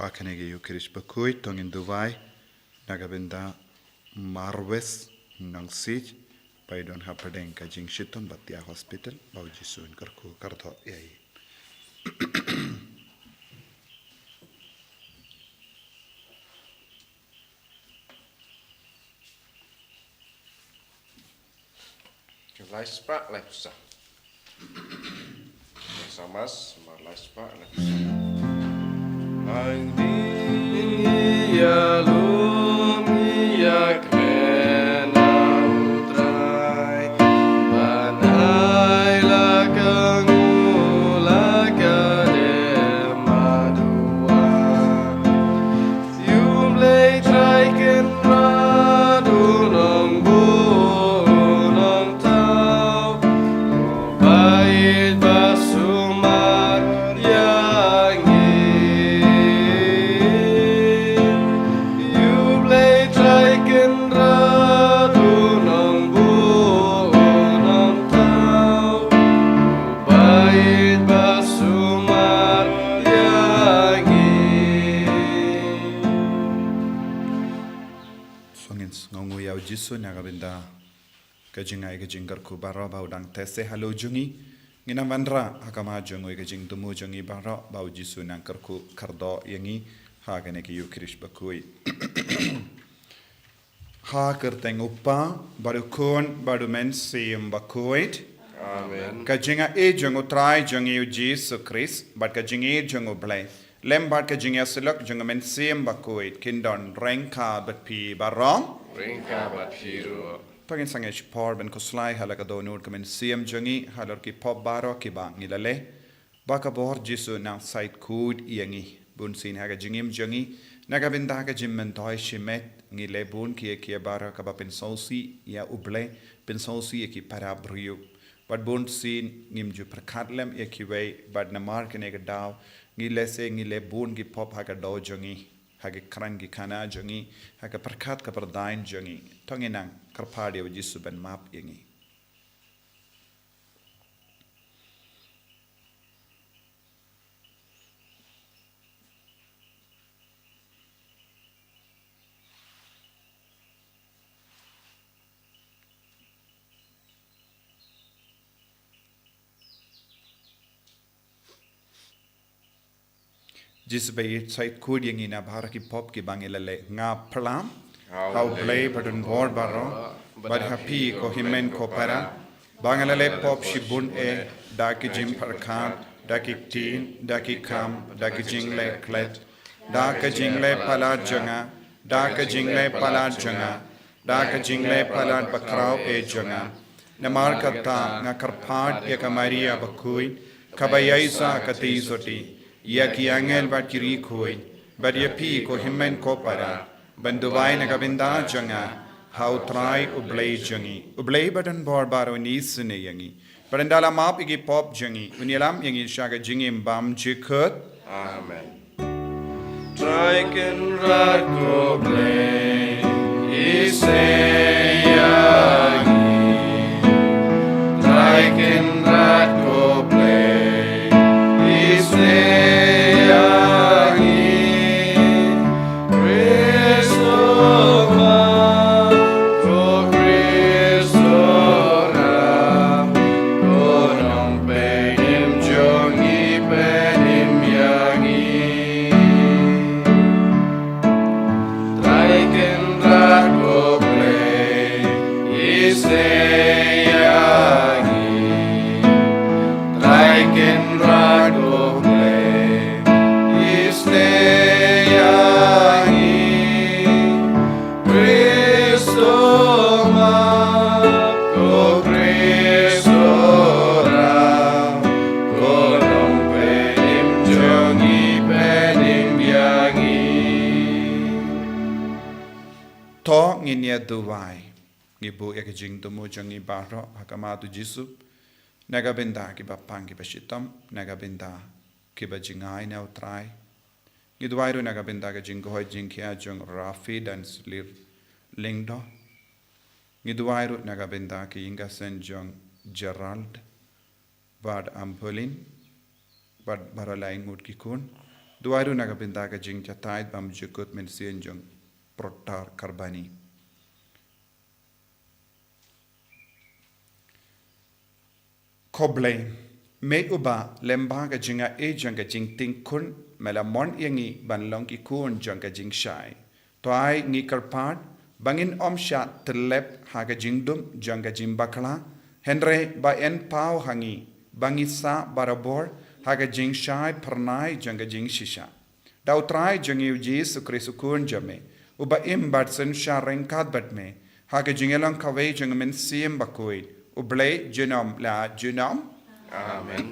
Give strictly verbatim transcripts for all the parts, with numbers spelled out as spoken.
Ha kane ka Ïukharist bakhuid to ngin duwai na ka bynta Marwes Nongsiej, ba i don hapdeng ka jingshitom bad ïa hospital, ba u Jisu un kyrkhu kyrdoh ïa i. Lai spah lai phew saw. Mas, mas, mar lai spah lai phew saw. Ang ïalum ïakren ha U Trai, ban ai la ka nguh la ka dem ha duwai. Ïa U Blei Trai Kynrad u nongbuh u nongthaw, u bait bad sumar ïa ngi. Ïa U Blei Trai Kynrad u nongbuh u nongthaw, u bait bad sumar ïa ngi. Sngewbha ngin sngewnguh ïa u Jisu na ka bynta ka jingai ka jingkyrkhu baroh ba u dang teh seh halor jong ngi. Ngin ym wanrah ha khmat jong u ïa ka jingthmu jong ngi baroh, ba u Jisu un nang kyrkhu kyrdoh ïa ngi ha kane ka Ïukharist bakhuid. Ha ka kyrteng u Kpa, bad u Khun, bad u Mynsiem Bakhuid. Amen. Ka jingaiei jong u Trai jong ngi u Jisu Khrist, bad ka jingïeit jong U Blei, lem bad ka jingïasyllok jong u Mynsiem Bakhuid, kin don ryngkat bad phi baroh. Ryngkat bad phi ruh. To ngin sangeh shipor ban khuslai ha la ka dohnud ka mynsiem jong ngi halor ki pop baroh kiba ngi la leh, ba ka bor Jisu un nang shait khuid ïa ngi. Bunsien ha ka jingim jong ngi, na ka bynta ka jingmyntoi shimet, ngi leh bun ki ïa ki baroh kaba pynsngewsih ïa U Blei, pynsngewsih ïa ki para briew. Bad bunsien ngim ju pyrkhat lem ïa kiwei, bad namar kane ka daw, ngi lehse ngi leh bun ki pop ha ka doh jong ngi, ha ki kren ki khana jong ngi, ha ka pyrkhat ka pyrdain jong ngi. To ngin nang kyrpad ïa u Jisu ban map ïa ngi. Jisu ba ïeit, shait khuid ïa ngi na baroh ki pop kiba ngi la leh. Nga pyrshang ha U Blei badonbor baroh, bad ha phi ko hynmen ko para, ba nga la leh pop shibun eh, da ki jingpyrkhat, da ki ktien, da ki kam, da ki jingleh klet, da ka jingleh palat jong nga, da ka jingleh palat jong nga, da ka jingleh palat bakhraw eh jong nga. Namar kata nga kyrpad ïa ka Maria bakhuid, kaba ïaishah katei sotti, ïa ki angel bad ki riewkhuid, bad ïa phi ko hynmen ko para, ban duwai na ka bynta jong nga ha U Trai U Blei jong ngi. U Blei badonbor baroh un isynei ïa ngi, bad un da la map ïa ki pop jong ngi, un ïalam ïa ngi sha ka jingim bymjukut. Amen. Trai Kynrad ko Blei, isynei ïa ngi. Trai Kynrad ko Blei, isynei ïa ngi. Khrist o Mah, ko Khrist o Ram, ko Nongpynim jong ngi, pynim ïa ngi. Trai Kynrad ko Blei, isynei ïa ngi. Trai Kynrad ko Blei, isynei ïa ngi. Khrist o Mah, ko Khrist o Ram, ko Nongpynim jong ngi, pynim ïa ngi. To ngin ïa duwai. Ngi buh ïa ka jingthmu jong ngi baroh ha khmat u Jisu, na ka bynta kiba pang kiba shitom, na ka bynta kiba jngai na U Trai. Ngi duwai ruh na ka bynta ka jingkoit jingkhiah jong Rafi Danslir Lyngdoh. Ngi duwai ruh na ka bynta ki ïing ki sem jong Gerald bad Ampolin, bad baroh lai ngut ki khun. Duwai ruh na ka bynta ka jingjatai bymjukut mynsiem jong Protar Karbani. Khublei, me uba lyngba ka jingai jong ka jingtieng khun, me la mon ïa ngi ban long ki khun jong ka jingshai. To ai ngi kyrpad ba ngin ym shah tyllep ha ka jingdum jong ka jingbakla, hynrei ba yn paw ha ngi ba ngi sah barabor ha ka jingshai phyrnai jong ka jingshisha. Da U Trai jong ngi U Jisu Khrist U Khun jong me, uba im bad synshar ryngkat bad me ha ka jingïalang kawei jong U Mynsiem Bakhuid, U Blei junom la junom. Amen.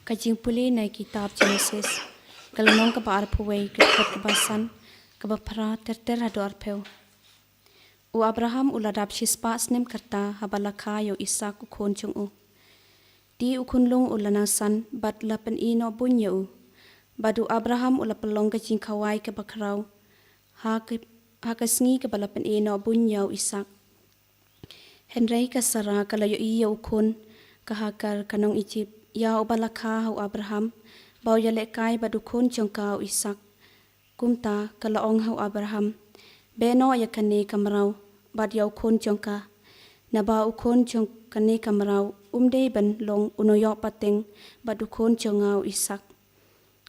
Ka jingpule na kitab Genesis, ka lynnong kaba arphew wei, ka dkhot kaba san, kaba phra ter ter haduh arphew. U Abraham u la dap shispah snem kata haba la kha ïa u Isaak u khun jong u. Te u khunlung u la nang san bad la pyni noh buiñ ïa u. Bad u Abraham u la pynlong ka jingkhawai kaba khraw ha ka, ha ka sngi kaba la pyni noh buiñ ïa u Isaak. Hynrei ka Sara ka la ïohi ïa u khun ka Hagar ka nong Ijipt, ïa uba la kha ha u Abraham, ba u ïalehkai bad u khun jong ka u Isaak. Kumta ka la ong ha u Abraham, beh noh ïa kane ka mraw bad ïa u khun jong ka, naba u khun jong kane ka mraw um dei ban long u nongïoh pateng bad u khun jong nga u Isaak.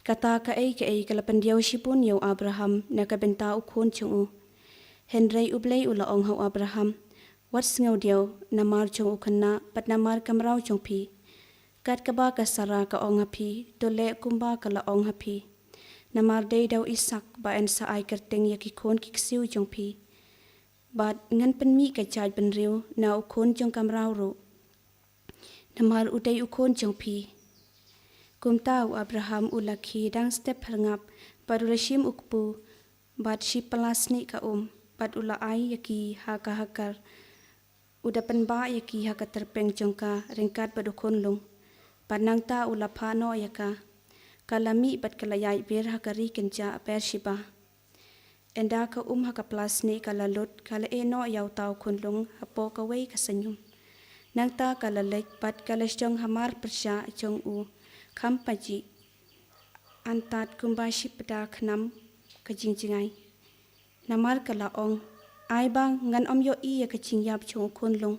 Kata kaei kaei ka la pyndiaw shibun ïa u Abraham na ka bynta u khun jong u. Hynrei U Blei u la ong ha u Abraham, wat sngewdiaw namar jong u khynnah bad namar ka mraw jong phi. Kat kaba ka Sara ka ong ha phi, to leh kumba ka la ong ha phi. Namar dei da u Isaak ba yn sa ai kyrteng ïa ki khun ki ksiew jong phi. Bad ngan pynmih ka jaid bynriew na u khun jong ka mraw ruh, namar u dei u khun jong phi. Kumta u Abraham u la khie dang step pyrngap, bad u la shim u kpu, bad shi pla snieh ka um, bad u la ai ïa ki ha ka Hagar. U da pynbah ïa ki ha ka tyrpeng jong ka ryngkat bad u khunlung. Bad nangta u la phah noh ïa ka. Ka la mih bad ka la ïaid bir ha ka ri kynjah Beersheba. Ynda ka um ha ka pla snieh ka la lut, ka la ïeh noh ïa uta u khunlung hapoh kawei ka saiñum. Nangta ka la leit bad ka la shong ha mar pyrshah jong u kham pajih, antad kumba shi pda khnam ka jingjngai. Namar ka la ong, ai ba ngan ym ïohi ïa ka jingïap jong u khunlung.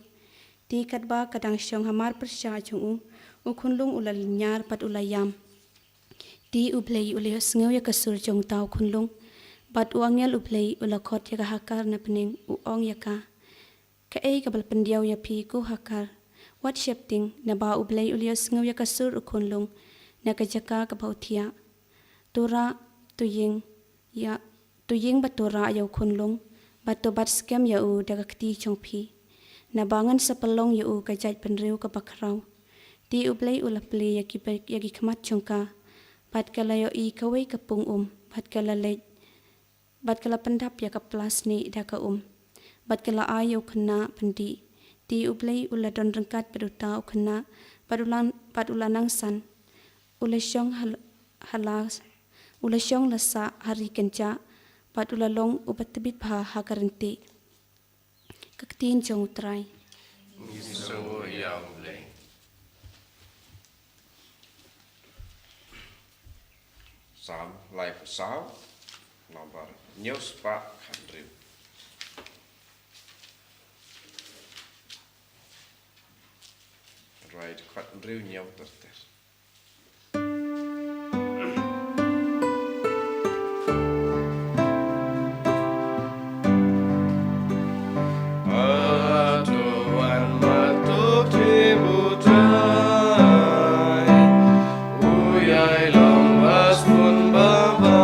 Te katba ka dang shong ha mar pyrshah jong u, u khunlung u la lynñiar bad u la ïam. Te U Blei u la ïohsngew ïa ka sur jong uta u khunlung. Bad u angel U Blei u la khot ïa ka Hagar na bneng, u ong ïa ka, kaei kaba la pyndiaw ïa phi ko Hagar? Wat sheptieng, naba U Blei u la ïohsngew ïa ka sur u khunlung na ka jaka kaba u thiah. To rah, to ïeng ïa, to ïeng bad to rah ïa u khunlung, bad to bat skhem ïa u da ka kti jong phi. Naba ngan sa pynlong ïa u ka jaid bynriew kaba khraw. Te U Blei u la plie ïa ki, ïa ki khmat jong ka, bad ka la ïohi kawei ka pung um, bad ka la leit, bad ka la pyndap ïa ka pla snieh da ka um, bad ka la ai ïa u khynnah pyndih. Te U Blei u la don ryngkat bad uta u khynnah, bad u la, bad u la nang san. U la shong ha, ha la, u la shong la sah ha ri kynjah, bad u la long uba tbit bha ha ka ryntih. Ka ktien jong U Trai. Ngi sngewnguh ïa U Blei. Salm laiphew saw, nambar hynñiew spah khathynriew. Rwai dkhot hynriew hynñiew ter ter. Hato wan marto khlieh U Trai, u ïai long ba sbun ba bha.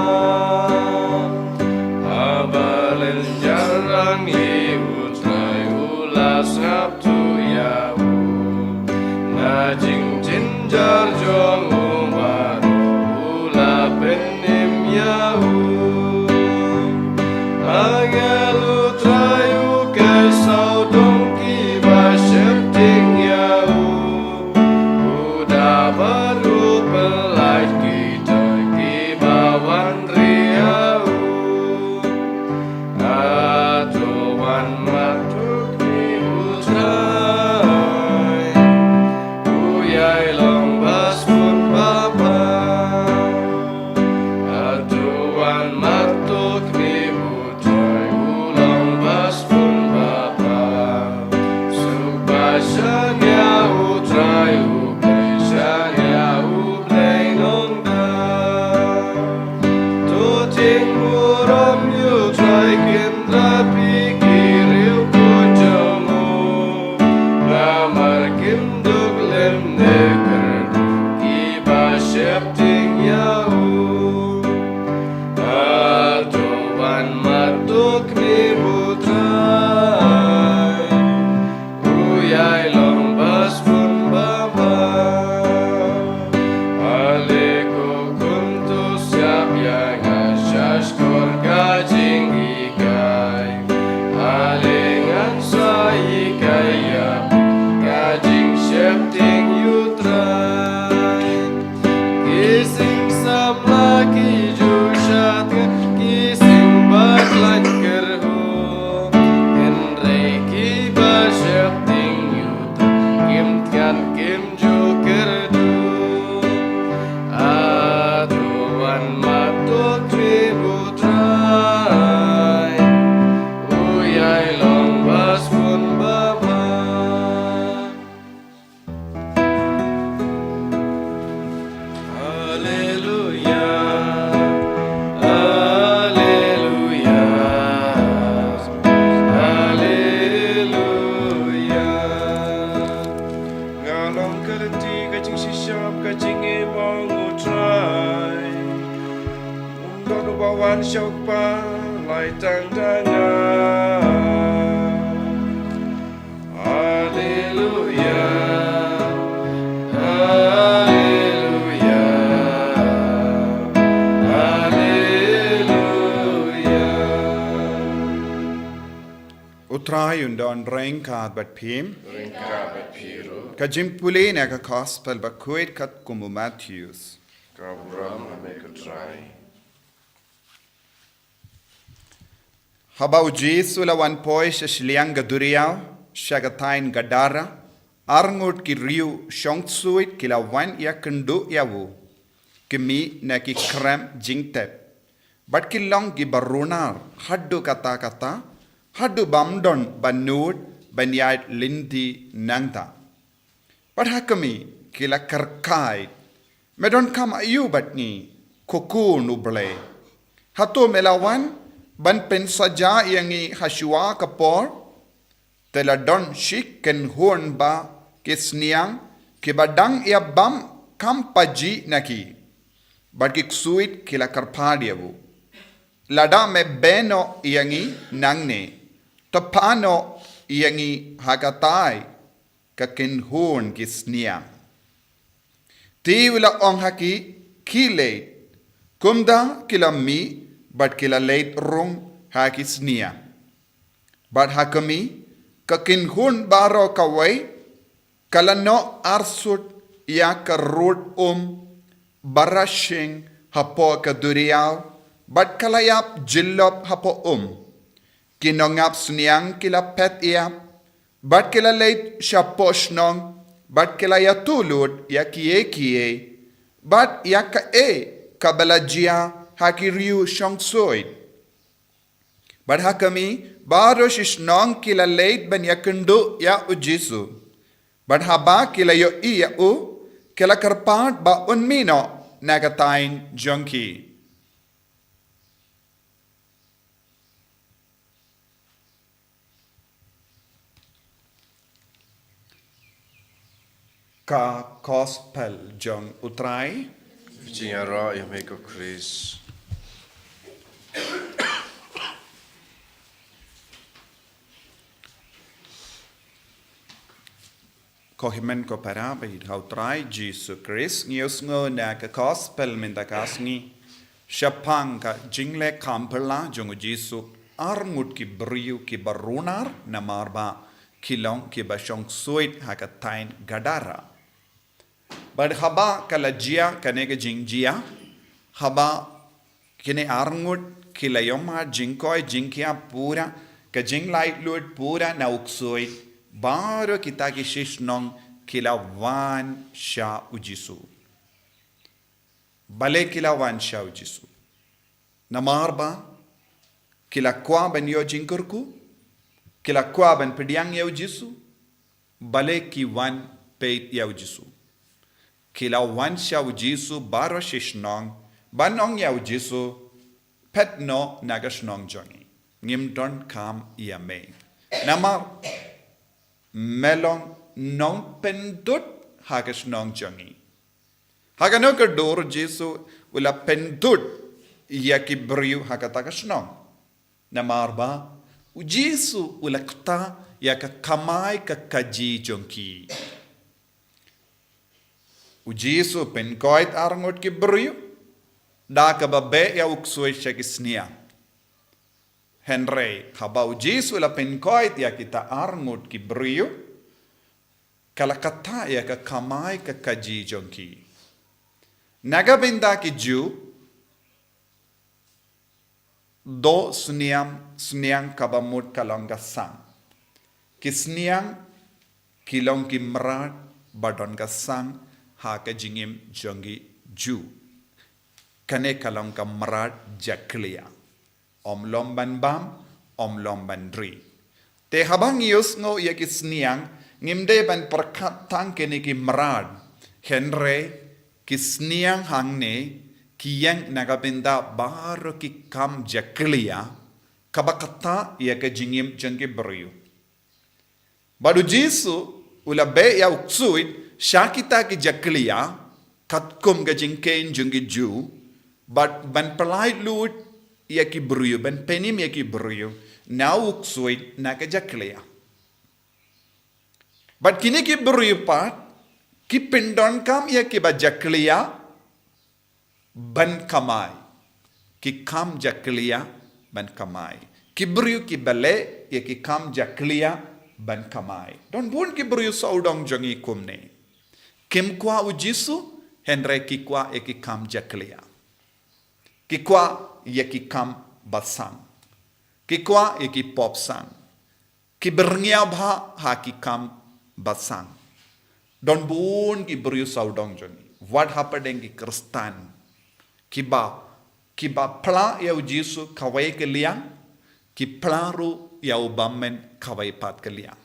Haba lynñiar rangi U Trai u la sngap tuh ïa u. Na jingjynjar jong u baroh u la pynim ïa u. Angel U Trai u kyrsawdong kiba sheptieng ïa u. U da baroh pynlait kita kiba wan ri ïa u. Hato wan marto khlieh U Trai. Jehova lai tang da nga. Haleluya, haleluya, haleluya. U Trai un don ryngkat bad phi. Ryngkat bad phi ruh. Ka jingpule na ka Gospel bakhuid katkum u Mathaios. Ka burom ha me ko Trai. Haba u Jisu u la wan poi sha shiliang ka duriaw, sha ka thaiñ Gadara, arngut ki briew shongksuid ki la wan ïakynduh ïa u, ki mih na ki krem jingtep. Bad ki long kiba runar, haduh katta katta, haduh bym don ba nud ban ïaid lynti nangta. Bad ha khmih, ki la kyrkhu, me donkam aïu bad ngi, ko Khun u Blei? Hato me la wan ban pynsaja ïa ngi ha shuwa ka por? Te la don shi kynhun ba ki sniang, kiba dang ïa bam kham pajih na ki. Bad ki ksuid ki la kyrpad ïa u, lada me beh noh ïa ngi nangne, te phah noh ïa ngi ha katai ka kynhun ki sniang. Te u la ong ha ki, khie leit. Kumta ki la mih bad ki la leit rung ha ki sniang. Bad ha khmih, ka kynhun baroh kawei, ka la noh arsut ïa ka rud um barashing hapoh ka duriaw, bad ka la ïap jyllop hapoh um. Ki nongap sniang ki la phet ïap, bad ki la leit shapoh shnong, bad ki la ïathuh lut ïa kiei kiei, bad ïa kaei kaba la jia ha ki briew shongksuid. Bad ha khmih, baroh shi shnong ki la leit ban ïakynduh ïa u Jisu. Bad haba ki la ïohi ïa u, ki la kyrpad ba un mih noh na ka thaiñ jong ki. Ka Gospel jong u Trai. Jingïaroh ïa me ko Khrist. Ko hynmen ko para ba ïeit ha u Trai Jisu Khrist, ngi ïohsngew na ka Gospel mynta ka sngi shaphang ka jingleh kham phylla jong u Jisu, arngut ki briew kiba runar namar ba ki long kiba shongksuid ha ka thaiñ Gadara. Bad haba ka la jia kane ka jingjia, haba kine arngut ki la ïohmad jingkoit jingkhiah pura, ka jinglaitluid pura na u ksuid, baroh kita ki shishnong ki la wan sha u Jisu. Balei ki la wan sha u Jisu? Namar ba ki la kwah ban ïoh jingkyrkhu, ki la kwah ban pdiang ïa u Jisu, balei ki wan peit ïa u Jisu? Ki la wan sha u Jisu baroh shi shnong, ban ong ïa u Jisu, phet noh na ka shnong jong ngi. Ngim donkam ïa me. Namar me long nongpynthut ha ka shnong jong ngi. Ha kano ka dur u Jisu u la pynthut ïa ki briew ha kata ka shnong? Namar ba u Jisu u la kta ïa ka kamai ka kajih jong ki. U Jisu u pynkoit arngut ki briew da kaba beh ïa u ksuid sha ki sniang. Hynrei haba u Jisu u la pynkoit ïa kita arngut ki briew, ka la kta ïa ka kamai ka kajih jong ki. Na ka bynta ki Jiw, doh sniang, sniang kaba mut ka long ka sang. Ki sniang ki long ki mrad ba don ka sang ha ka jingim jong ki Jiw. Kane ka long ka mrad jakhlia. Ym lum ban bam, ym lum ban ri. Te haba ngi ïohsngew ïa ki sniang, ngim dei ban pyrkhat tang kine ki mrad. Hynrei ki sniang hangne ki ïeng na ka bynta baroh ki kam jakhlia kaba kta ïa ka jingim jong ki briew. Bad u Jisu u la beh ïa u ksuid sha kita ki jakhlia katkum ka jingkheiñ jong ki Jiw, bad ban pyllait luid ïa ki briew, ban pynim ïa ki briew na u ksuid, na ka jakhlia. Bad kine ki briew pat ki pyndonkam ïa kiba jakhlia ban kamai. Ki kam jakhlia ban kamai. Ki briew kiba leh ïa ki kam jakhlia ban kamai. Don bun ki briew sawdong jong ngi kumne. Kim kwah u Jisu, hynrei ki kwah ïa ki kam jakhlia. Ki kwah ïa ki kam basang. Ki kwah ïa ki pop sang. Ki byrngia bha ha ki kam basang. Don bun ki briew sawdong jong ngi. Wat hapdeng ki Khristan. Kiba, kiba phla ïa u Jisu kawei ka liang, ki phla ruh ïa u bymmen kawei pat ka liang.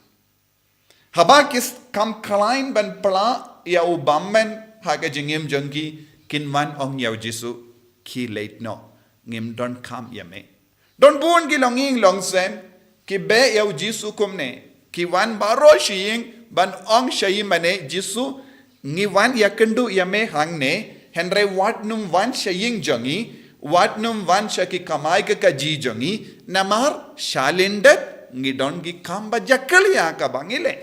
Haba ki s-, kam khlaiñ ban phla ïa u bymmen ha ka jingim jong ki, kin wan ong ïa u Jisu, khie leit noh, ngim donkam ïa me. Don bun ki longïing longsem, ki beh ïa u Jisu kumne, ki wan baroh sha ïing, ban ong sha i mane Jisu, ngi wan ïakynduh ïa me hangne, hynrei wat nym wan sha ïing jong ngi, wat nym wan sha ki kamai ka kajih jong ngi, namar sha lyndet, ngi don ki kam ba jakhlia kaba ngi leh.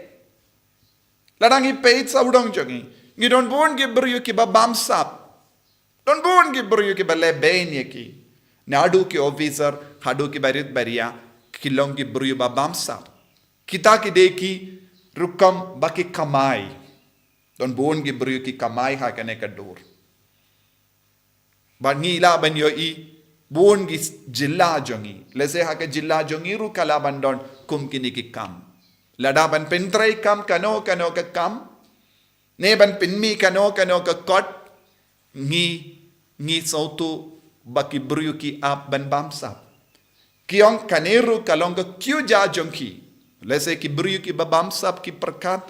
Lada ngi peit sawdong jong ngi, ngi don bun ki briew kiba bamsap. Don bun ki briew kiba leh bein ïa ki. Naduh ki officer, haduh ki barit baria, ki long ki briew ba bamsap. Kita ki dei ki rukom ba ki kamai. Don bun ki briew ki kamai ha kane ka dur. Bad ngi lah ban ïohi, bun ki jylla jong ngi. Lehse ha ka jylla jong ngi ruh ka lah ban don kum kine ki kam. Lada ban pyntrei kam kano kano ka kam. Ne ban pynmih kano kano ka kot. Ngi, ngi sawtu ba ki briew ki ap ban bamsap. Ki ong kane ruh ka long ka kiew ja jong ki. Lehse ki briew kiba bamsap ki pyrkhat.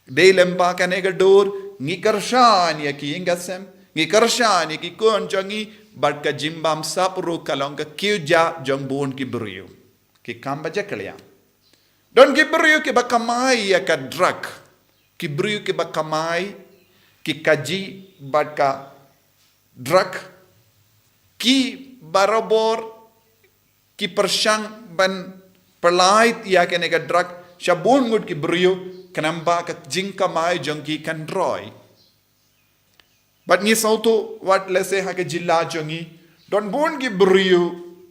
Dei lem ba kane ka dur, ngi kyrshan ïa ki ïing ki sem. Ngi kyrshan ïa ki khun jong ngi, bad ka jingbamsap ruh ka long ka kiew ja jong bun ki briew. Ki kam ba jakhlia. Don ki briew kiba kamai ïa ka drug. Ki briew kiba kamai, ki kajih bad ka drug. Ki barabor ki pyrshang ban pynlait ïa kane ka drug, sha bun ngut ki briew, khnang ba ka jingkamai jong ki kan roi. Bad ngi sawtu wat lehse ha ka jylla jong ngi, don bun ki briew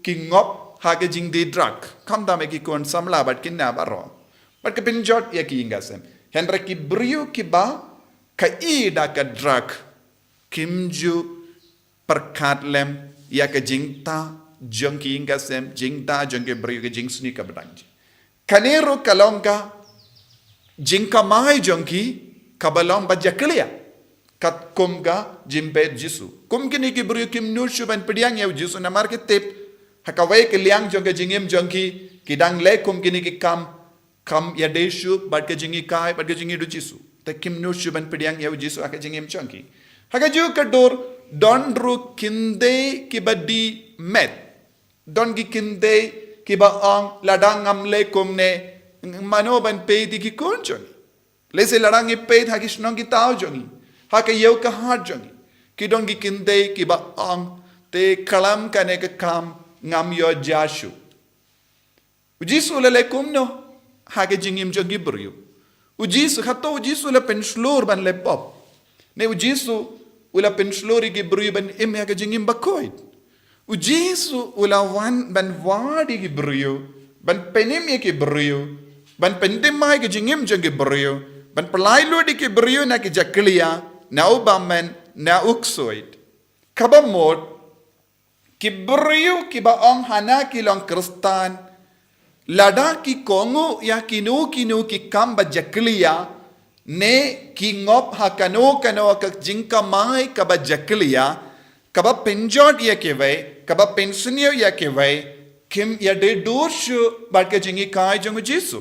ki ngop ha ka jingdie drug. Khamtam ïa ki khun samla bad kine baroh. Bad ka pynjot ïa ki ïing ki sem. Hynrei ki briew kiba, ka i da ka drug. Kim ju pyrkhat lem, ïa ka jingtah, jong ki ïing ki sem, jingtah, jong ki briew ka jingsniew kaba dang jia. Kane ruh ka long ka, jingkamai jong ki, kaba long ba jakhlia. Katkum ka, jingbet Jisu. Kum kine ki briew kim nud shuh ban pdiang ïa u Jisu namar ki tip. Ha kawei ka liang jong ka jingim jong ki, ki dang leh kum kine ki kam, kam ïadei shuh, bad ka jinghikai, bad ka jingïeit u Jisu. Te kim nud shuh ban pdiang ïa u Jisu ha ka jingim jong ki. Ha kajuh ka dur, don ruh khyndiat kiba die met. Don ki khyndiat kiba ong lada ngam leh kumne, mano ban peit ïa ki khun jong ngi. Lehse lada ngi peit ha ki shnong ki thaw jong ngi. Ha ka ïew ka hat jong ngi. Ki don ki khyndiat kiba ong te khlem kane ka kam ngam ïoh jia shuh. U Jisu u la leh kumno, ha ka jingim jong ki briew. U Jisu, hato u Jisu u la pynshlur ban leh pop. Ne u Jisu, u la pynshlur ïa ki briew ban im ha ka jingim bakhuid. U Jisu, u la wan ban wad ïa ki briew, ban pynim ïa ki briew, ban pynthymmai ka jingim jong ki briew, ban pynlait lut ïa ki briew na ki jakhlia, na u bymmen, na u ksuid. Kaba mut, ki briew kiba ong hana ki long Khristan, lada ki kohnguh ïa kino kino ki kam ba jakhlia, ne ki ngop ha kano kano ka jingkamai kaba jakhlia, kaba pynjot ïa kiwei, kaba pynsniew ïa kiwei, kim ïadei dur shuh bad ka jinghikai jong u Jisu.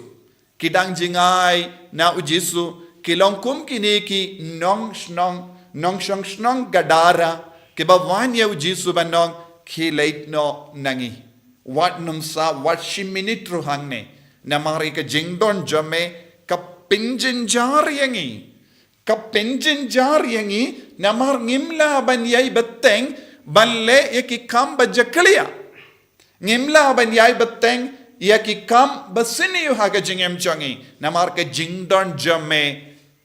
Ki dang jngai na u Jisu, ki long kum kine ki nongshnong, nongshong shnong Gadara, kiba wan ïa u Jisu ban ong, khie leit noh na ngi. Wat nym sah, wat shi minit ruh hangne. Namar ïa ka jingdon jong me, ka pynjynjar ïa ngi. Ka pynjynjar ïa ngi, namar ngim lah ban ïai bteng, ban leh ïa ki kam ba jakhlia. Ngim lah ban ïai bteng ïa ki kam basniew ha ka jingim jong ngi, namar ka jingdon jong me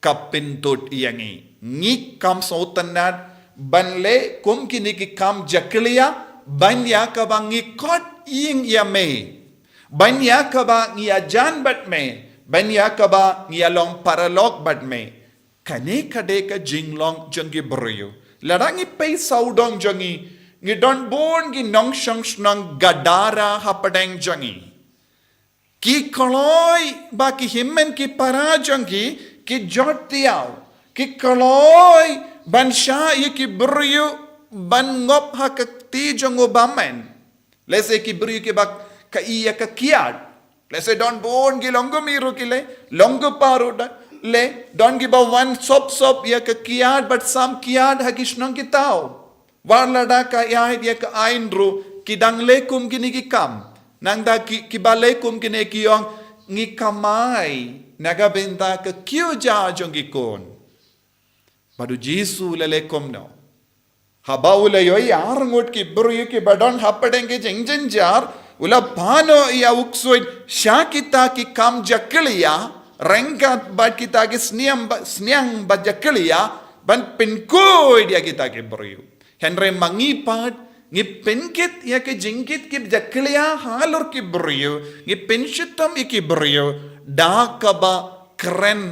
ka pyntud ïa ngi. Ngi kham sngewtynnat ban leh kum kine ki kam jakhlia, ban ïa kaba ngi khot ïing ïa me, ban ïa kaba ngi ïajan bad me, ban ïa kaba ngi ïalong paralok bad me. Kane ka dei ka jinglong jong ki briew. Lada ngi peit sawdong jong ngi, ngi don bun ki nongshong shnong Gadara hapdeng jong ngi. Ki kloi ba ki hynmen ki para jong ki, ki jot tiaw. Ki kloi ban shah ïa ki briew ban ngop ha ka kti jong u bymman. Lehse ki briew kiba ka ïa ka kiad. Lehse don bun ki long kum i ruh ki leh, long kum pa ruh da leh, don kiba wan sop sop ïa ka kiad bad sam kiad ha ki shnong ki thaw. Wat lada ka ïaid ïa ka aiñ ruh, ki dang leh kum kine ki kam. Nangta ki, kiba leh kum kine ki ong, ngi kamai na ka bynta ka kiew ja jong ki khun. Bad u Jisu u la leh kumno? Haba u la ïohi ar ngut ki briew kiba don hapdeng ki jingjynjar, u la phah noh ïa u ksuid sha kita ki kam jakhlia, ryngkat bad kita ki sniang ba, sniang ba jakhlia, ban pynkhuid ïa kita ki briew. Hynrei ma ngi pat, ngi pynkit ïa ki jingkit ki jakhlia halor ki briew, ngi pynshitom ïa ki briew da kaba kren,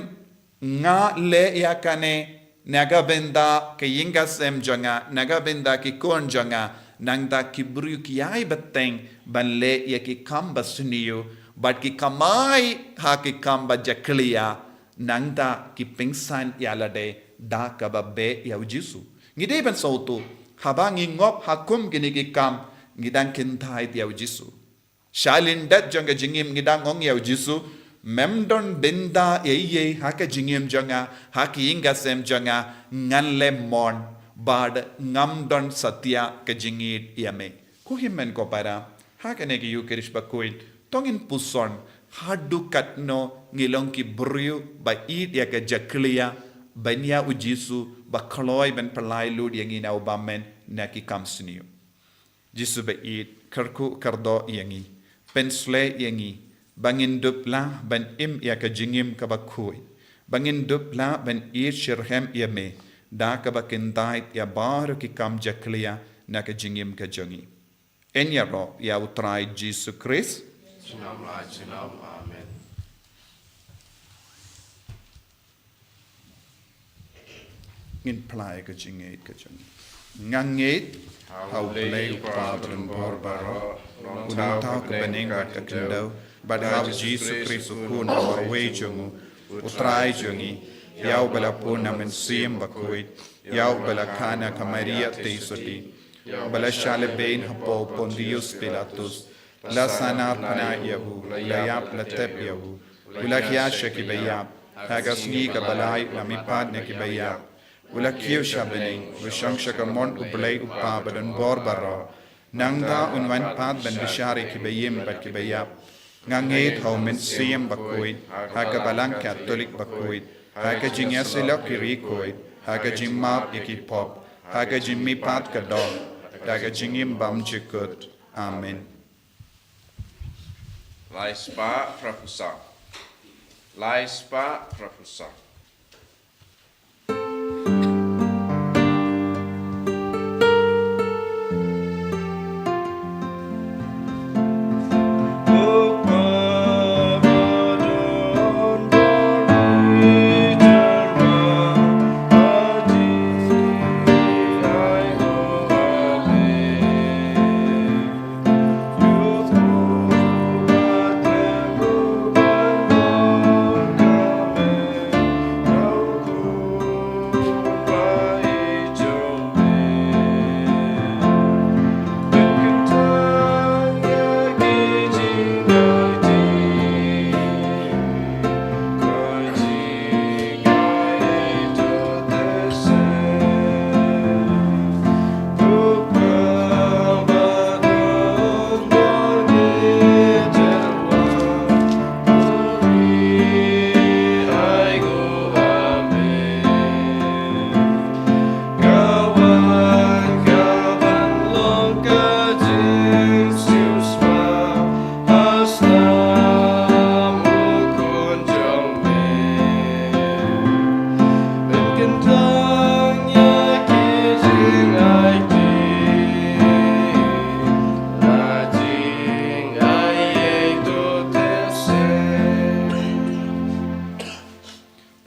nga leh ïa kane na ka bynta ka ïing ka sem jong nga, na ka bynta ki khun jong nga, nangta ki briew ki ïai bteng ban leh ïa ki kam basniew, bad ki kamai ha ki kam ba jakhlia, nangta ki pynksan ïa lade da kaba beh ïa u Jisu. Ngi dei ban sngewthuh, haba ngi ngop ha kum kine ki kam, ngi dang kyntait ïa u Jisu. Sha lyndet jong ka jingim ngi dang ong ïa u Jisu, mem don bynta ei ei ha ka jingim jong nga, ha ka ïing ka sem jong nga, ngan leh mon, bad ngam don satia ka jingïeid ïa me. Ko hynmen ko para, ha kane ka Ïukharist bakhuid, to ngin puson, haduh katno ngi long ki briew ba ïeid ïa ka jakhlia, ban ïa u Jisu, ba kloi ban pynlait lut ïa ngi na u bymman, na ki kam sniew. Jisu ba ïeid, kyrkhu kyrdoh ïa ngi, pynshlei ïa ngi, ba ngin dup lah ban im ïa ka jingim kaba khuid, ba ngin dup lah ban ïeid shitrhem ïa me, da kaba kyntait ïa baroh ki kam jakhlia na ka jingim ka jong ngi. Yn ïaroh ïa u Trai Jisu Khrist. Junom la junom. Amen. Ngin phla ïa ka jingïeid ka jong ngi. Nga ngeit ha U Blei U Kpa badonbor baroh, u nongthaw ka bneng bad ka khyndew, bad ha U Jisu Khrist u Khun uba marwei jong u, u Trai jong ngi, ïa uba la pun na Mynsiem Bakhuid, ïa uba la kha na ka Maria Theisotti, uba la shah lehbeiñ hapoh u Pontius Pilatus, la sahnarphna ïa u, la ïap, la tep ïa u, u la hiar sha kiba ïap, ha ka sngi kaba lai u la mihpat na kiba ïap, u la kiew sha bneng, u la shong sha kamon U Blei U Kpa badonbor baroh. Nangta un wan pat ban bishar ïa kiba im bad kiba ïap. Nga ngeit ha U Mynsiem Bakhuid, ha ka Balang Katholik bakhuid, ha ka jingïasyllok ki riewkhuid, ha ka jingmap ïa ki pop, ha ka jingmihpat ka doh, da ka jingim bymjukut. Amen. Lai spah phra phew saw. Lai spah phra phew saw.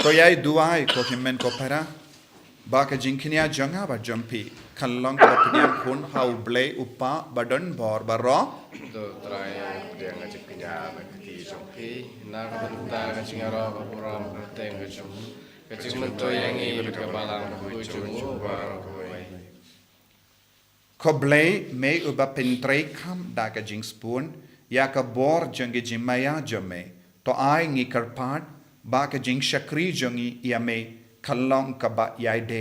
Ko ïai duwai, ko hynmen ko para, ba ka jingkñia jong nga bad jong phi kan long kaba pynïap hun ha U Blei U Kpa badonbor baroh. To Trai, pdiang ka jingkñia na ka kti jong phi, na ka bynta ka jingïaroh ka burom kyrteng ka jong u, ka jingmyntoi ïa ngi bad ka balang bakhuid jong u baroh kawei. Ko Blei, me uba pyntreikam da ka jingsbun ïa ka bor jong ka jingmaïa jong me, to ai ngi kyrpad ba ka jingshakri jong ngi ïa me kan long kaba ïaid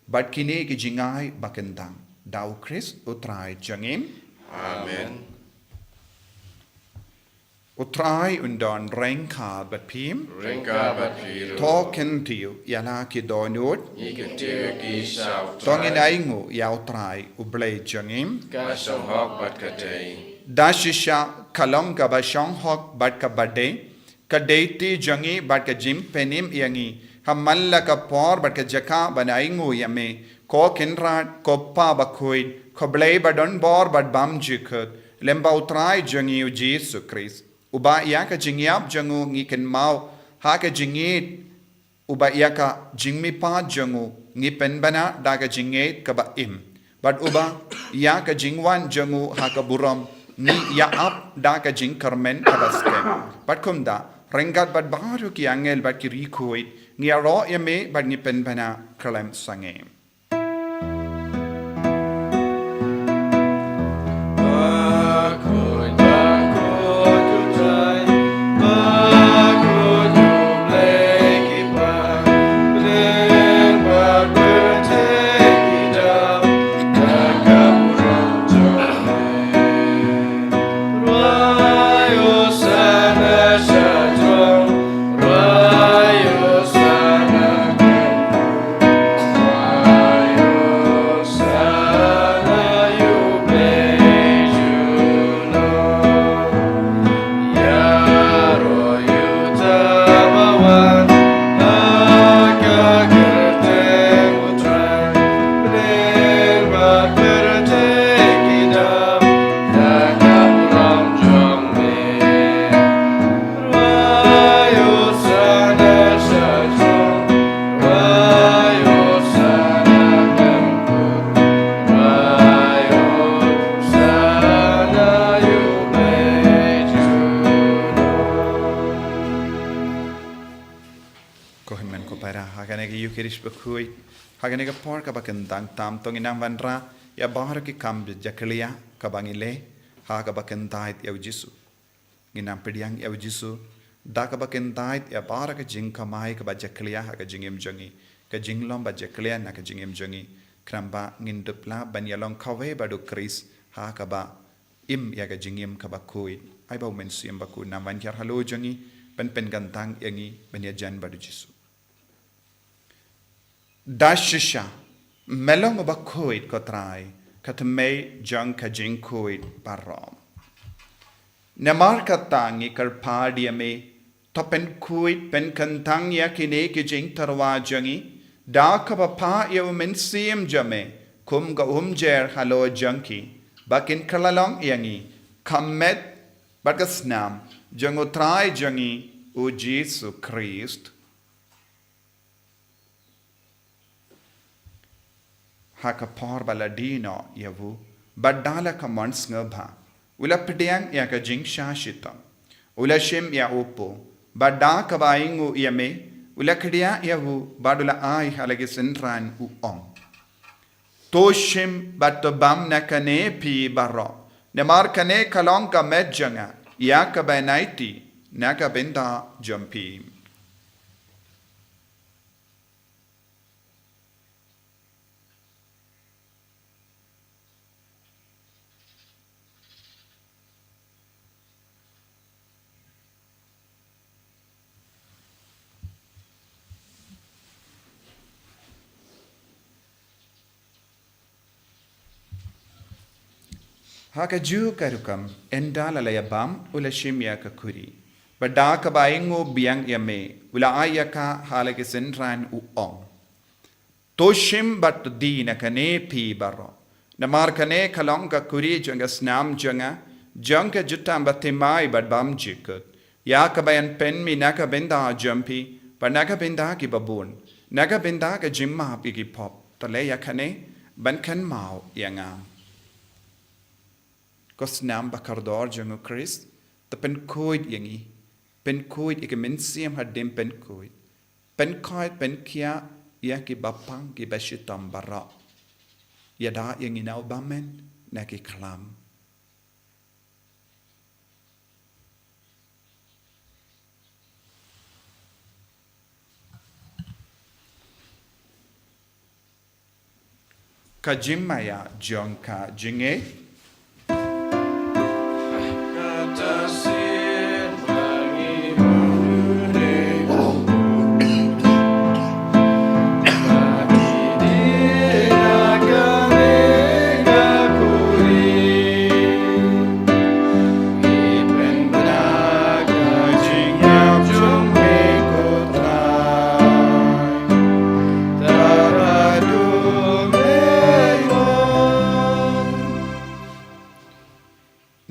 bad kine ki jingai ba kyntang. Da U Khrist U Trai jong ngi. Amen. U Trai un don ryngkat bad phi. Ryngkat bad phi ruh. To kyntiew ïa la ki dohnud. Ngi kyntiew ïa ki sha U Trai. To ngin ainguh ïa U Trai U Blei jong ngi. Ka shong hok bad ka dei. Da shisha ka long kaba shong hok bad kaba dei, ka dei ti jong ngi bad ka jingpynim ïa ngi ha man la ka por bad ka jaka ban ainguh ïa me, ko Kynrad, ko Kpa bakhuid, ko Blei badonbor bad bymjukut, lem bad U Trai jong ngi U Jisu Khrist, uba ïa ka jingïap jong u ngi kynmaw ha ka jingïeit, uba ïa ka jingmihpat jong u ngi pynbna da ka jingngeit kaba im, bad uba ïa ka jingwan jong u ha ka burom ngi ïa ap da ka jingkyrmen kaba skhem. Bad kumta, ryngkat bad baroh ki angel bad ki riewkhuid, ngi ïaroh ïa me bad ngi pynbna khlem sangeh. Ko hynmen ko para, ha kane ka Ïukharist bakhuid, ha kane ka por kaba kyntang tam, to ngin nang wanrah ïa baroh ki kam jakhlia kaba ngi leh ha kaba kyntait ïa U Jisu. Ngin nang pdiang ïa U Jisu da kaba kyntait ïa baroh ka jingkamai kaba jakhlia ha ka jingim jong ngi, ka jinglong ba jakhlia na ka jingim jong ngi, khnang ba ngin dup lah ban ïalong kawei bad U Khrist ha kaba im ïa ka jingim kaba khuid. Ai ba U Mynsiem Bakhuid un nang wan hiar halor jong ngi, ban pynkyntang ïa ngi ban ïajan bad U Jisu. Da shisha, me long uba khuid ko Trai, ka thymmei jong ka jingkhuid baroh. Namar kata ngi kyrpad ïa me, to pynkhuid pynkyntang ïa kine ki jingtyrwa jong ngi da kaba phah ïa U Mynsiem jong me kum ka umjer halor jong ki, ba kin kylla long ïa ngi ka met bad ka snam jong U Trai jong ngi U Jisu Khrist. Ha ka por ba la die noh ïa u, bad da la ka mon sngewbha, u la pdiang ïa ka jingshah shitom, u la shim ïa u po, bad da kaba ainguh ïa me, u la khdiah ïa u, bad u la ai ha la ki synran, u ong: To shim bad to bam na kane phi baroh, namar kane ka long ka met jong nga ïa kaba nai ti na ka bynta jong phi. Ha kajuh ka rukom, ynda la la ïa bam, u la shim ïa ka khuri, bad da kaba ainguh biang ïa me, u la ai ïa ka ha la ki synran, u ong: To shim bad to die na kane phi baroh, namar kane ka long ka khuri jong ka snam jong nga, jong ka jutang bathymmai bad bymjukut, ïa kaba yn pynmih na ka bynta jong phi, Bad na ka bynta kiba bun, na ka bynta ka jingmap ïa ki pop, to leh ïa kane ban kynmaw ïa nga. Ko snam ba kordor jong U Khrist, to pynkhuid ïa ngi, pynkhuid ïa ki mynsiem hadien pynkhuid, pynkhuid pynkhiah ïa kiba pang kiba shitom baroh. Ïada ïa ngi na u bymman na ki khlam. Ka jingmaïa jong ka jingngeit.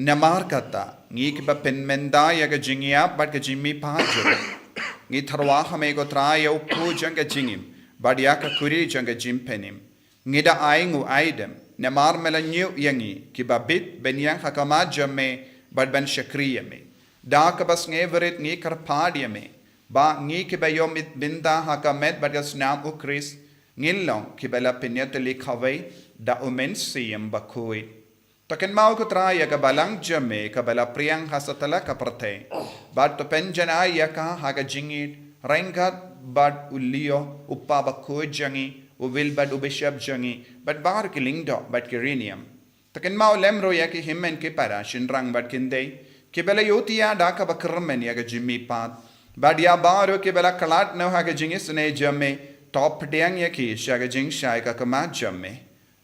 Namar kata, ngi kiba pynmynta ïa ka jingïap bad ka jingmihpat jong ngi, ngi tyrwa ha me ko Trai ïa u kpu jong ka jingim bad ïa ka khuri jong ka jingpynim. Ngi da ai nguaidem, namar me la ñiew ïa ngi kiba bit ban ïeng ha khmat jong me bad ban shakri ïa me. Da kaba sngewrit ngi kyrpad ïa me ba ngi kiba ïoh mih bynta ha ka met bad ka snam U Khrist, ngin long kiba la pynïatylli kawei da U Mynsiem Bakhuid. To kynmaw ko Trai ïa ka balang jong me kaba la pdiang ha satlak ka pyrthei, bad to pynjanai ïa ka ha ka jingïeit ryngkat bad u Leo, u kpa bakhuid jong ngi, u Wilbert, u bishop jong ngi, bad baroh ki lyngdoh bad ki riewniam. To kynmaw lem ruh ïa ki hynmen ki para, shynrang bad kynthei kiba la ïohthiah da kaba kyrmen ïa ka jingmihpat, bad ïa baroh kiba la khlad noh ha ka jingisynei jong me. To pdiang ïa ki sha ka jingshai ka khmat jong me.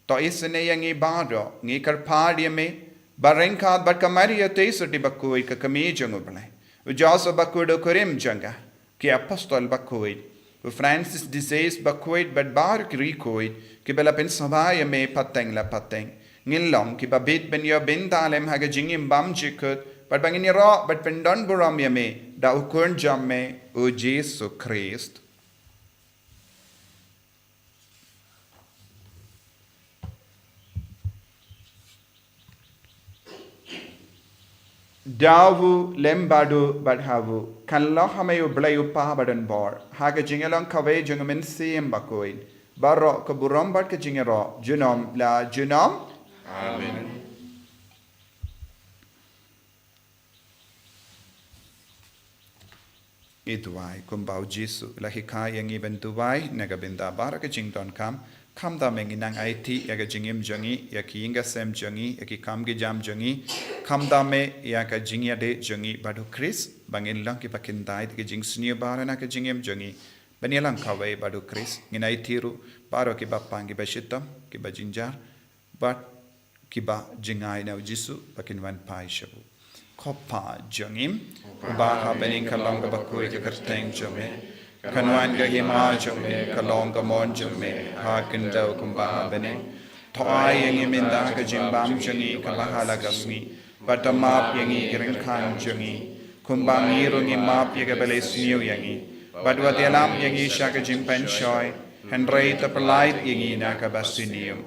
To isynei ïa ngi baroh, ngi kyrpad ïa me ba ryngkat bad ka Maria Theisotti Bakhuid, ka Kmie jong U Blei, u Joseph Bakhuid, u kurim jong ka, ki apostol bakhuid, u Francis de Sales Bakhuid bad baroh ki riewkhuid kiba la pynsngewbha ïa me pateng la pateng, ngin long kiba bit ban ïoh bynta lem ha ka jingim bymjukut, bad ba ngin ïaroh bad pyndonburom ïa me da u Khun jong me, u Jisu Khrist. Da u lem bad u bad ha u, kan long ha me U Blei U Kpa badonbor, ha ka jingïalong kawei jong U Mynsiem Bakhuid, baroh ka burom bad ka jingïaroh junom la junom. Amen. Ngi duwai kumba u Jisu u la hikai ïa ngi ban duwai na ka bynta baroh ka jingdonkam. Khamtam me ngin nang aiti ïa ka jingim jong ngi, ïa ki ïing ki sem jong ngi, ïa ki kam ki jam jong ngi. Khamtam me ïa ka jingïadei jong ngi bad u Khrist, ba ngin long kiba kyntait ïa ka jingsniew baroh na ka jingim jong ngi, ban ïalang kawei bad u Khrist. Ngin aiti ruh baroh kiba pang, kiba shitom, kiba jynjar, bad kiba jngai na u Jisu ba kin wan phai sha u. Ko Pa jong ngi uba ha bneng, ka long kaba khuid ka kyrteng jong me. Kan wan ka hima jong me, ka long ka mon jong me ha khyndew kumba ha bneng. To ai ïa ngi mynta ka jingbam jong ngi kaba ha la ka sngi, bad to map ïa ngi ki ryngkang jong ngi, kumba ngi ruh ngi map ïa kiba leh sniew ïa ngi. Bad wat ïalam ïa ngi sha ka jingpynshoi, hynrei to pyllait ïa ngi na kaba sniew.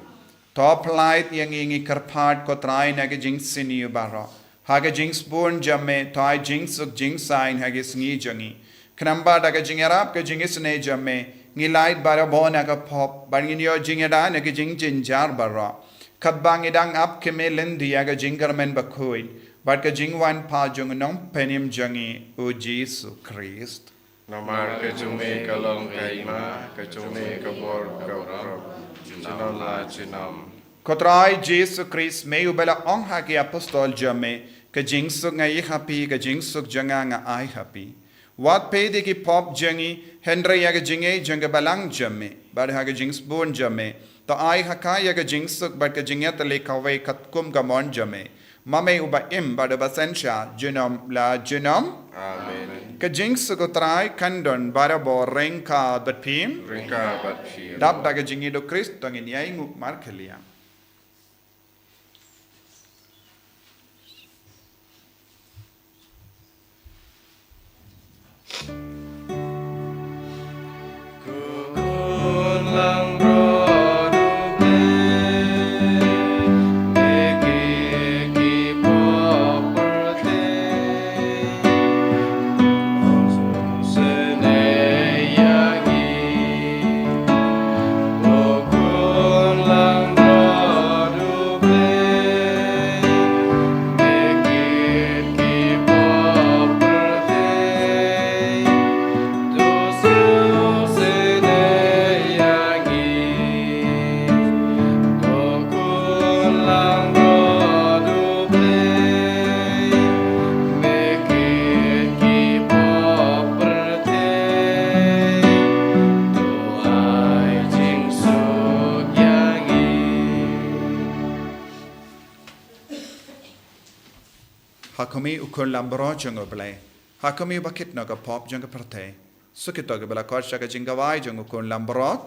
To pyllait ïa ngi, ngi kyrpad ko Trai, na ka jingsniew baroh. Ha ka jingsbun jong me to ai jingsuk jingsaiñ ha ki sngi jong ngi. Khnang ba da ka jingïarap ka jingisynei jong me, ngi lait barabor na ka pop, bad ngin ïoh jingïada na ka jingjynjar baroh. Katba ngi dang ap kmie lynti ïa ka jingkyrmen bakhuid bad ka jingwan phai jong u Nongpynim jong ngi, u Jisu Khrist. Namar ka jong me ka long ka hima, ka jong me ka bor, ka burom, junom la junom. Ko Trai Jisu Khrist, me uba la ong ha ki apostol jong me, ka jingsuk nga ïoh ha phi, ka jingsuk jong nga nga ai ha phi. Wat peit ïa ki pop jong ngi, hynrei ïa ka jingngeit jong ka balang jong me, bad ha ka jingsbun jong me to ai ha ka ïa ka jingsuk bad ka jingïatylli kawei katkum ka mon jong me. Ma me uba im bad uba synshar junom la junom. Amen. Ka jingsuk u Trai kan don barabor ryngkat bad phi. Ryngkat bad phi. Dap da ka jingïeit u Khrist to ngin ïai nguh markhylliang. Kumne u Khun Langbrot jong U Blei, ha kumne ba kit noh ka pop jong ka pyrthei. Suk ïa kito kiba la khot sha ka jingkawei jong u Khun Langbrot.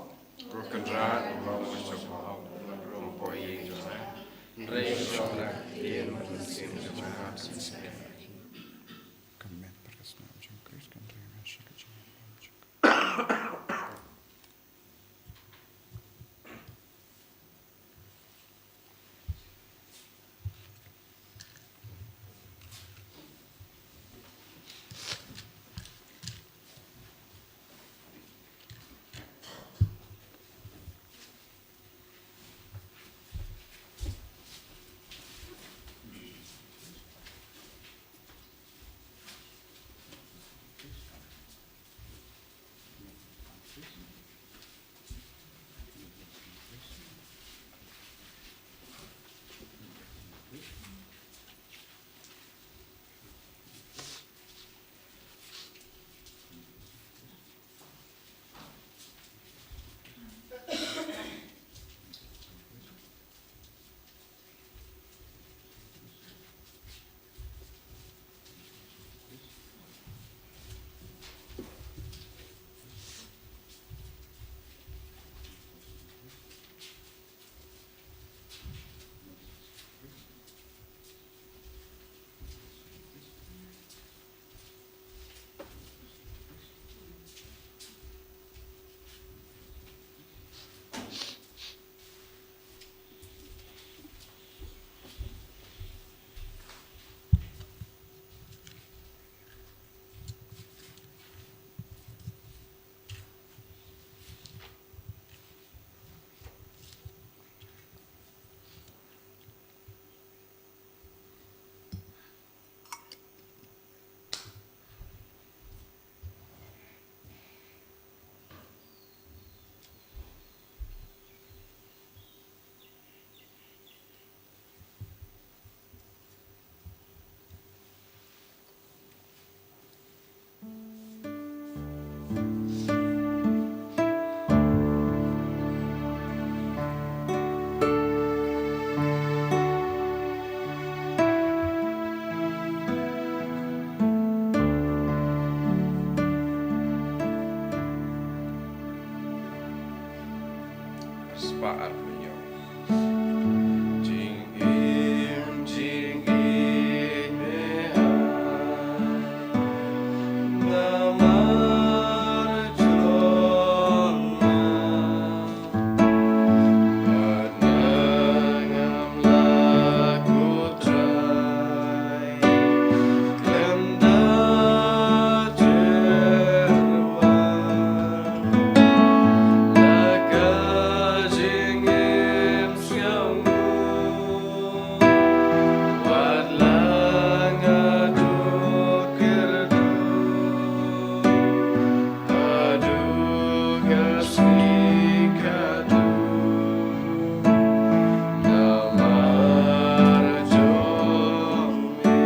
Spah arphew hynñiew. Jingim jingïeit me ha, namar jong nga. Bad nga ngam lah kut Trai, khlem da tyrwa, la ka jingim sngewbha, wat la nga duk kyrduh. Haduh ka sngi ka duk, namar jong me.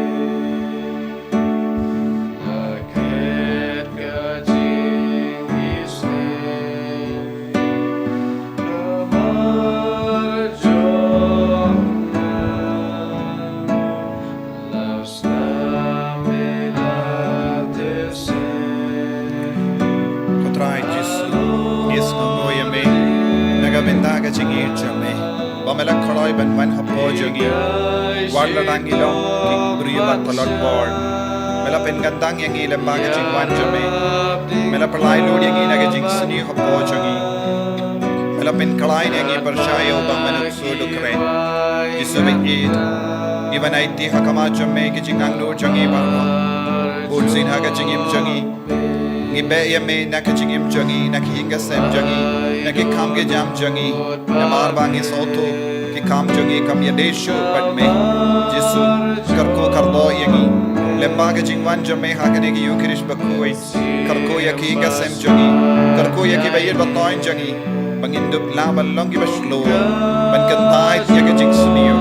La klet ka jingisynei, namar jong nga. Ko Trai Jisu, ngi sngewnguh ïa me na ka bynta ka jingïeit jong me, ba me la kloi ban wan hapoh jong ngi. Wat la dang ngi long ki briew ba palat bor, me la pynkyntang ïa ngi lyngba ka jingwan jong me. Me la pynlait lut ïa ngi na ka jingsniew hapoh jong ngi. Me la pynkhlaiñ ïa ngi pyrshah ïa u bym mynta u khreh. Jisu baieit, ngi ban aiti ha khmat jong me ki jingangnud jong ngi baroh. Bunsien ha ka jingim jong ngi, ngi beh ïa me na ka jingim jong ngi, na ka ïing ka sem jong ngi, na ki kam ki jam jong ngi. Namar ba ngi sngewthuh ki kam jong ngi kam ïadei shuh bad me. Jisu, kyrkhu kyrdoh ïa ngi lyngba ka jingwan jong me ha kane ka Ïukharist bakhuid. Kyrkhu ïa ki ïing ka sem jong ngi, kyrkhu ïa ki ba ïeit ba toiñ jong ngi, ba ngin dup lah ban long ki ba shlur, ban kyntait ïa ka jingsniew.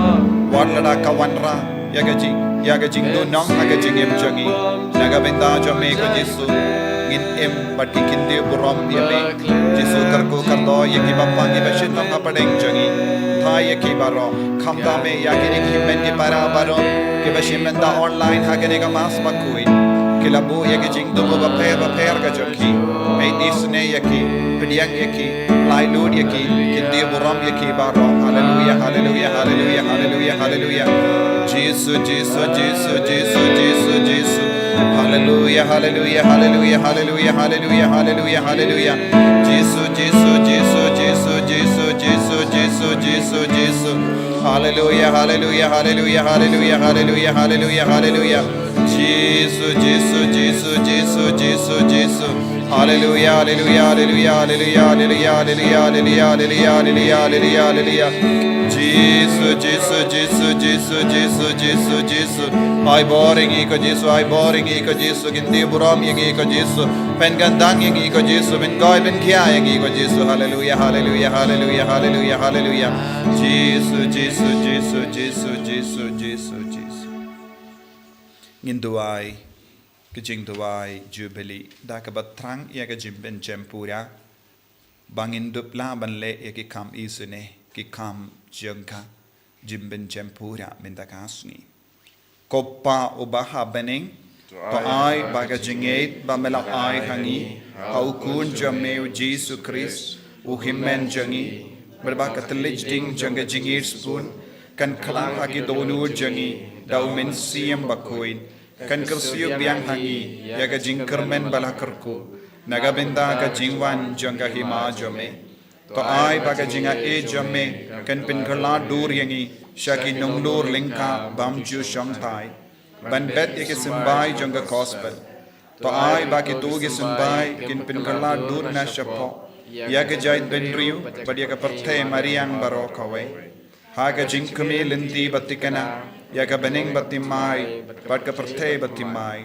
Wat lada ka wanrah ïa ka jing, ïa ka jingduhnong ha ka jingim jong ngi, na ka bynta jong me ko Jisu, ngin im bad ki kyntiew burom ïa me. Jisu, kyrkhu kyrdoh ïa ki bapang ki ba shynrang hapdeng jong ngi. Pynthei ïa ki baroh. Khamtam eh ïa kine ki hynmen ki para baroh kiba shim bynta online ha kane ka Mass bakhuid. Ki la buh ïa ki jingdum bapher bapher ka jong ki. Peit isynei ïa ki, pdiang ïa ki, laitluid ïa ki, kyntiew burom ïa ki baroh. Haleluya, haleluya, haleluya, haleluya, haleluya. Jisu, Jisu, Jisu, Jisu, Jisu, Jisu. Haleluya, haleluya, haleluya, haleluya, haleluya, haleluya, haleluya. Jisu, Jisu, Jisu, Jisu, Jisu, Jisu, Jisu, Jisu, Jisu. Haleluya, haleluya, haleluya, haleluya, haleluya, haleluya, haleluya. Jisu, Jisu, Jisu, Jisu, Jisu, Jisu. Haleluya, haleluya, haleluya, haleluya, haleluya, haleluya, haleluya, haleluya, haleluya, haleluya, haleluya. Jisu, Jisu, Jisu, Jisu, Jisu, Jisu, Jisu. Ai bor ïa ngi ko Jisu, ai bor ïa ngi ko Jisu, kyntiew burom ïa ngi ko Jisu, pynkyndang ïa ngi ko Jisu, pynkoit pynkhia ïa ngi ko Jisu. Haleluya, haleluya, haleluya, haleluya, haleluya. Jisu, Jisu, Jisu, Jisu, Jisu, Jisu, Jisu. Ngin duwai ka jingduwai Jubili da kaba thrang ïa ka jingpynjem pura, ba ngin dup lah ban leh ïa ki kam isynei, ki kam jong ka jingpynjem pura mynta ka sngi. Ko Pa uba ha bneng, to ai ba ka jingngeit ba me la ai ha ngi ha u Khun jong me u Jisu Khrist, u Hynmen jong ngi, bad ba ka thylliej ding jong ka jingïeit sbun kan khlad ha ki dohnud jong ngi da u Mynsiem Bakhuid, kan kyrsiew biang ha ngi ïa ka jingkyrmen ba la kyrkhu na ka bynta ka jingwan jong ka Hima jong me. To ai ba ka jingaiei jong me kan pynkhlad dur ïa ngi sha ki nonglor lyngkha bym ju shongthait ban bet ïa ki symbai jong ka Gospel. To ai ba kito ki symbai kin pynkhlad dur na shapoh ïa ka jaitbynriew bad ïa ka pyrthei mariang baroh kawei, ha ka jingkmie lynti ba thikna ïa ka bneng ba thymmai bad ka pyrthei ba thymmai,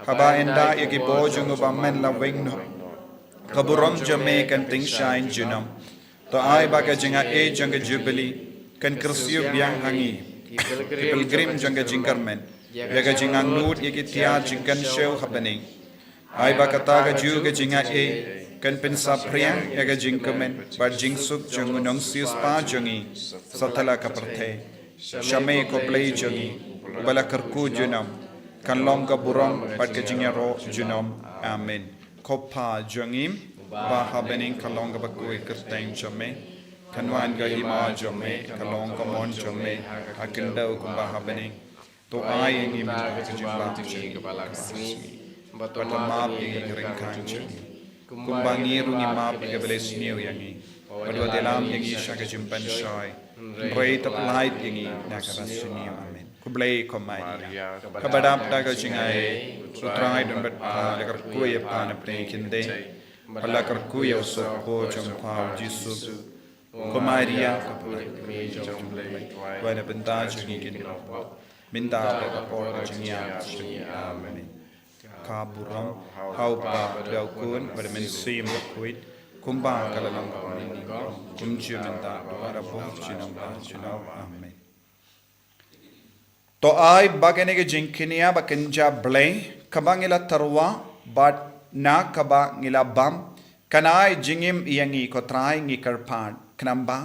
haba ynda ïa ki bor jong u Bamon la weng noh, ka burom jong me kan tyngshaiñ junom. To ai ba ka jingaiei jong ka Jubili kan kyrsiew biang ha ngi, ki pilgrim jong ka jingkyrmen, ïa ka jingangnud ïa ki tiar jingkynshew ha bneng. Ai ba kata kajuh ka jingaiei kan pynsaphriang ïa ka jingkmen bad jingsuk jong u nongsiewspah jong ngi satlak ka pyrthei. Sha me ko Blei jong ngi, uba la kyrkhu junom, kan long ka burom bad ka jingïaroh junom. Amen. Ko Pa jong ngi ba ha bneng, ka long kaba khuid ka kyrteng jong me. Kan wan ka hima jong me, ka long ka mon jong me ha ka khyndew kumba ha bneng. To ai ïa ngi mynta ka jingbam jong ngi kaba la ka sngi, bad to map ïa ngi ki ryngkang jong ngi, kumba ngi ruh ngi map ïa kiba la sniew ïa ngi. Bad wat ïalam ïa ngi sha ka jingpynshai, hynrei to pyllait ïa ngi na kaba sniew. Amen. Khublei ko Maria, kaba dap da ka jingaiei, U Trai u don bad pha. La kyrkhu ïa pha na pdeng ki khyndai, bad la kyrkhu ïa u sohpop jong pha u Jisu. Ko Maria, ka pyrkhat jong U Blei, duwai na bynta jong ngi ki nongpop, mynta bad ha ka por ka jingïap jong ngi. Amen. Ka burom ha u Kpa bad ha u Khun bad ha u Mynsiem Bakhuid, kumba ka la long ha kaba nyngkong, kumjuh mynta bad barabor, junom ba junom. Amen. To ai ba kane ka jingkñia ba kynja Blei, kaba ngi la tyrwa bad na kaba ngi la bam, kan ai jingim ïa ngi. Ko Trai, ngi kyrpad, khnang ba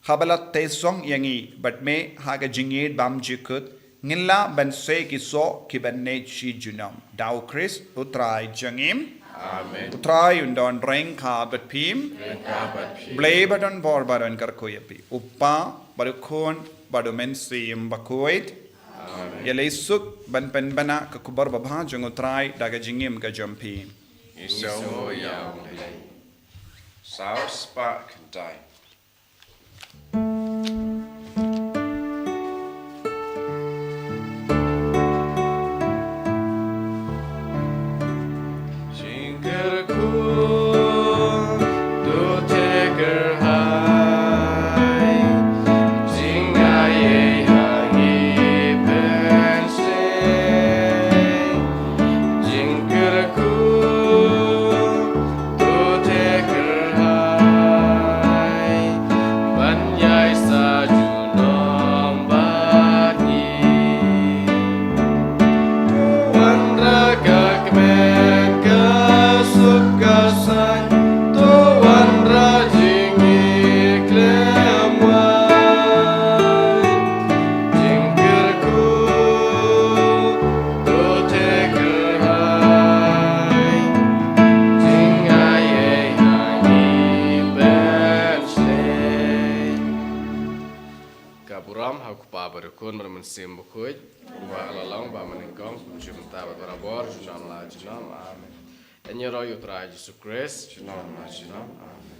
haba la theh song ïa ngi bad me ha ka jingïeit bymjukut, ngin lah ban seh ki soh kiban neh shi junom. Da u Khrist U Trai jong ngi. Amen. U Trai un don ryngkat bad phi. Ryngkat bad phi. Blei ba don bor ba un kyrkhu ïa phi, U Kpa bad U Khun bad U Mynsiem Bakhuid. Amen. Ïaleh suk ban pynbna ka khubor babha jong U Trai da ka jingim ka jong phi. Ngin sngew ïa U Blei. Saw spah khyndai. Jingkyrkhu, to teh kyrhai, jingaiei ha ngi pynsngew. Jingkyrkhu, to teh kyrhai, ban ïaisah Khun bad Mynsiem Bakhuid, kumba la long bad mynnyngkong, kumjuh mynta bad barabor, junom la junom. Amen. Ïaroh ïa U Trai Jisu Khrist, junom la junom. Amen.